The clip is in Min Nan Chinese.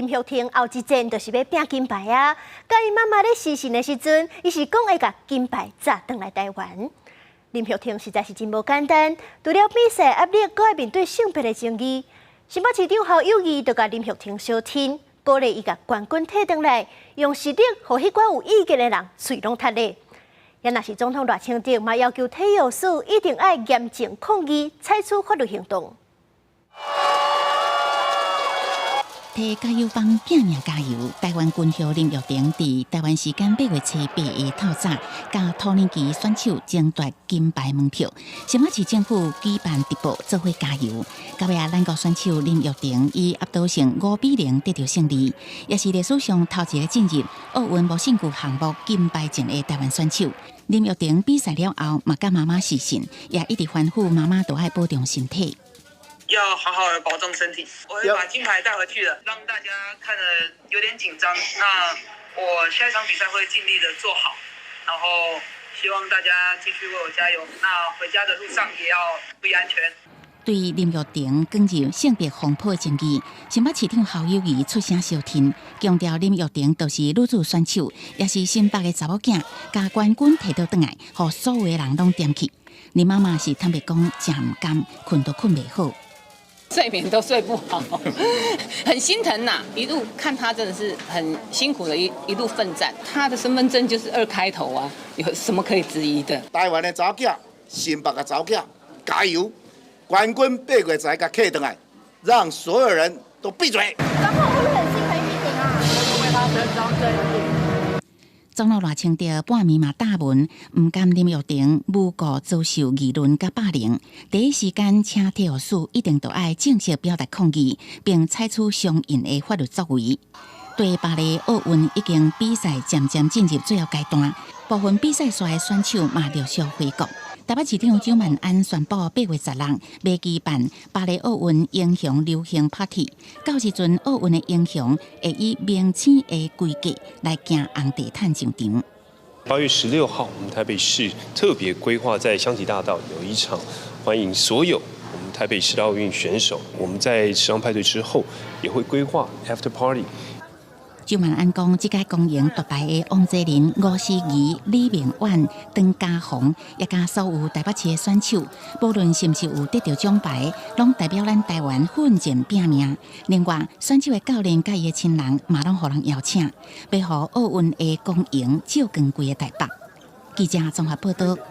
林育婷後一戰就是欲拼金牌啊！佮伊媽媽咧視訊的時陣，伊是講會共金牌紮轉來台灣。林育婷實在是真無簡單，除了比賽壓力，閣愛面對性別的爭議。新北市長侯友宜就共林育婷相挺，鼓勵伊共冠軍提轉來，用實力予彼寡有意見的人喙攏窒咧。也若是總統賴清德嘛要求體育署一定愛嚴正抗議，採取法律行動。提加油棒拼命加油！台灣軍校林育婷佇台灣時間8月初8日透早，佮土耳其選手爭奪金牌門票。新北市政府舉辦直播做伙加油。到尾啊，咱國選手林育婷以壓倒性5比0得著勝利，也是歷史上頭一个進入奧運無勝負項目金牌戰的台灣選手。林育婷比賽了後，嘛佮媽媽視訊，也一直吩咐媽媽都愛保重身體。要好好的保重身體，我會把金牌帶回去的，讓大家看得有點緊張。那我下一場比賽會盡力的做好，然後希望大家繼續為我加油。那回家的路上也要注意安全。對林育婷捲入性別風波的爭議，新北市長侯友宜出聲相挺，強調林育婷就是女子選手，也是新北的查某囝，共冠軍提倒轉來，予所有的人攏恬去。林媽媽是坦白講，誠毋甘，睏都睏袂好。睡眠都睡不好，很心疼吶。一路看他真的是很辛苦的一路奮戰。他的身份證就是二開頭啊，有什麼可以質疑的？台灣的查某囝，新北的查某囝，加油！冠軍8月十共提轉來，讓所有人都閉嘴。總統會不會很心疼玉婷啊？為他伸張正義。總統賴清德半暝嘛貼文，毋甘林育婷無故遭受議論佮霸凌，第一時間請體育署一定著愛正式表達抗議，並採取相應的法律作為。對巴黎奧運已經比賽漸漸進入最後階段，部分比賽煞的選手嘛陸續回國。台北市長蔣萬安宣布，8月16欲舉辦巴黎奧運英雄遊行 party。到時陣奧運的英雄會以明星的規格來行紅地毯上場。 8月16號，我們台北市特別規劃在香堤大道有一場歡迎所有我們台北市奧運選手。我們在時尚派對之後，也會規劃 after party。蔣萬安講，這屆光榮奪牌的王齊麟、吳思儀、李明遠、張家宏，也佮所有台北市的選手，無論是毋是有得著獎牌，攏代表咱台灣奮戰拼命。另外，選手的教練佮伊的親人嘛攏予人邀請，欲予奧運的光榮照光規个台北。記者綜合報道。